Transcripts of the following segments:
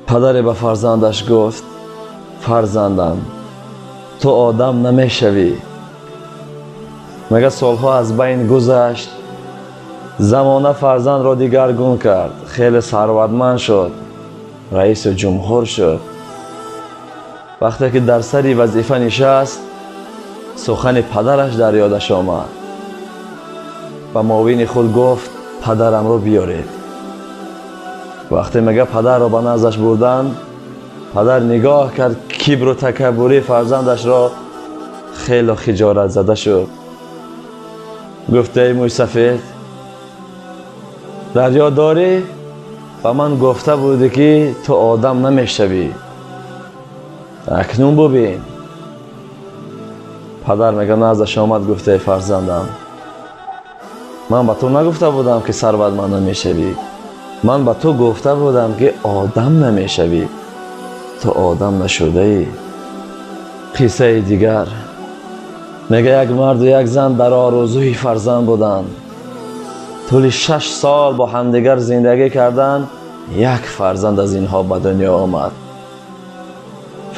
Падаре ба фарзандаш гуфт: фарзандам, ту одам намешавӣ. Мега солҳо аз байн гузашт, замона фарзандро дигаргун кард, хеле сарватманд шуд, раиси ҷумҳур шуд. Вақте ки дар сари вазифа нишаст, сухани падараш дар ёдаш омад. Ба муовини худ гуфт: падарамро биёред. Вақте мега падарро ба наздаш бурданд, падар нигоҳ кард кибру такаббури фарзандашро, хеле хиҷолат зада шуд. Гуфт: эй мӯйсафед, дар ёд дорӣ ба ман гуфта будӣ, ки ту одам намешавӣ? Акнун бубин. Падар мега наздаш омад, гуфт: эй фарзандам, ман ба ту нагуфта будам, ки сарватманд намешавӣ, ман ба ту гуфта будам, ки одам намешавӣ. Ту одам нашудаӣ. Қиссаи дигар. Мега як марду як зан дар орзуи фарзанд буданд. Тӯли 6 сол бо ҳамдигар зиндагӣ карданд, як фарзанд аз инҳо ба дунё омад.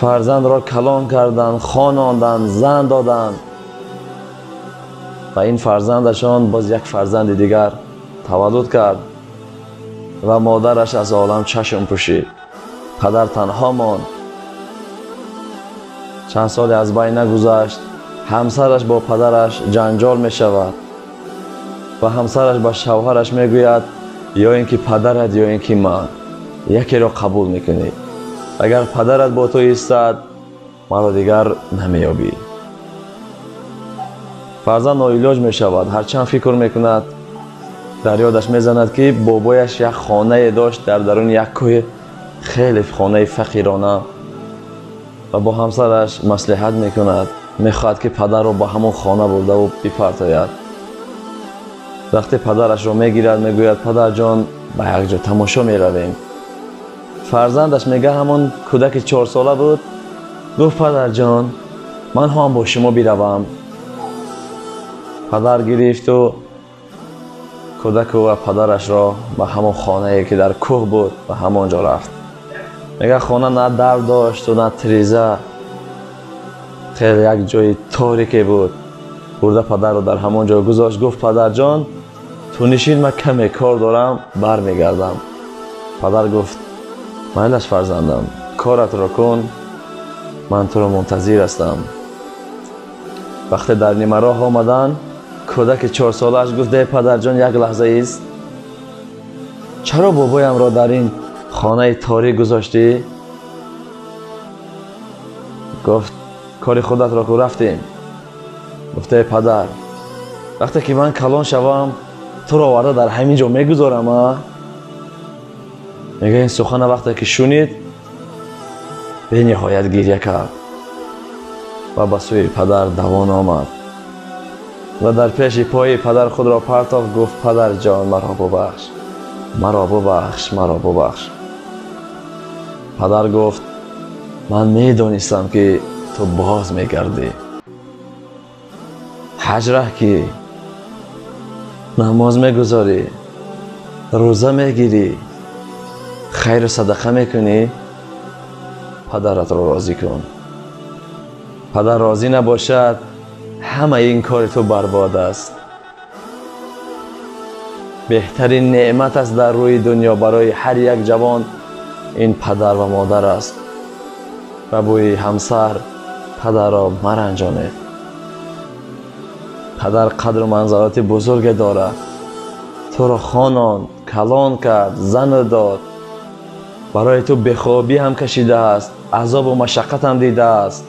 Фарзандро калон карданд, хононданд, зан доданд ва ин фарзандашон боз як фарзанди дигар таваллуд кард ва модараш аз олам чашм пӯшид. Падар танҳо монд. Чанд соле аз байн нагузашт, ҳамсараш бо падараш ҷанҷол мешавад ва ҳамсараш ба шавҳараш мегӯяд: ё ин ки падарат, ё ин ки ман, якеро қабул мекунӣ. Агар падарат бо ту истад, маро дигар намеёбӣ. Фарзанд ноилоҷ мешавад. Ҳарчанд фикр мекунад, дар ёдаш мезанад, ки бобояш як хонае дошт дар даруни як кӯҳи, хеле хонаи фақирона, ва бо ҳамсараш маслиҳат мекунад, мехоҳад, ки падарро ба ҳамон хона бурдаву бипартояд. Вақте падарашро мегирад, мегӯяд: падарҷон, ба як ҷо тамошо меравем. Фарзандаш, мега, ҳамон кӯдаки 4сола буд, гуфт: падарҷон, ман ҳам бо шумо биравам. Падар гирифту кӯдаку ва падарашро ба ҳамон хонае, ки дар кӯҳ буд, ба ҳамон ҷо рафт. Мега, хона на дар дошту, на тиреза, хеле як ҷои торике буд. Бурда падарро дар ҳамон ҷо гузошт, гуфт: падарҷон, ту нишин, ман каме кор дорам, бармегардам. Падар гуфт: майлаш, фарзандам, коратро кун, ман туро мунтазир ҳастам. Вақте дар нимароҳ омаданд, кӯдаки 4солааш гуфт: эй падарҷон, як лаҳза ист, чаро бобоямро дар ин хонаи торик гузоштӣ? Гуфт: кори худатро ку, рафтем. Гуфт: эй падар, вақте ки ман калон шавам, туро оварда дар ҳамин ҷо мегузорам. А мега, ин сухана вақте ки шунид, бениҳоят гиря кард ва ба сӯи падар давон омад ва дар пеши пои падар худро партофт. Гуфт: падарҷон, маро бубахш, маро бубахш, маро бубахш. Падар гуфт: ман медонистам, ки ту боз мегардӣ. Ҳаҷ раҳ, ки намоз мегузорӣ, рӯза мегирӣ, хайру садақа мекунӣ, падаратро розӣ кун. Падар розӣ набошад, ҳамаи ин кори ту барбод аст. Беҳтарин неъмат аст дар рӯи дунё барои ҳар як ҷавон ин падар ва модар аст. Ба бӯи ҳамсар падарро маранҷонед. Падар қадру манзалати бузурге дорад. Туро хононд, калон кард, зану дод, барои ту бехобӣ ҳам кашидааст, азобу машаққат ҳам дидааст.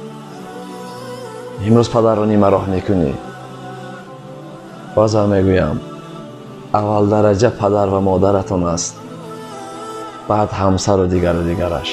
Имрӯз падарро нимароҳ мекунӣ. Бозам мегӯям, аввал дараҷа падар ва модаратон аст, баъд ҳамсару дигару дигараш.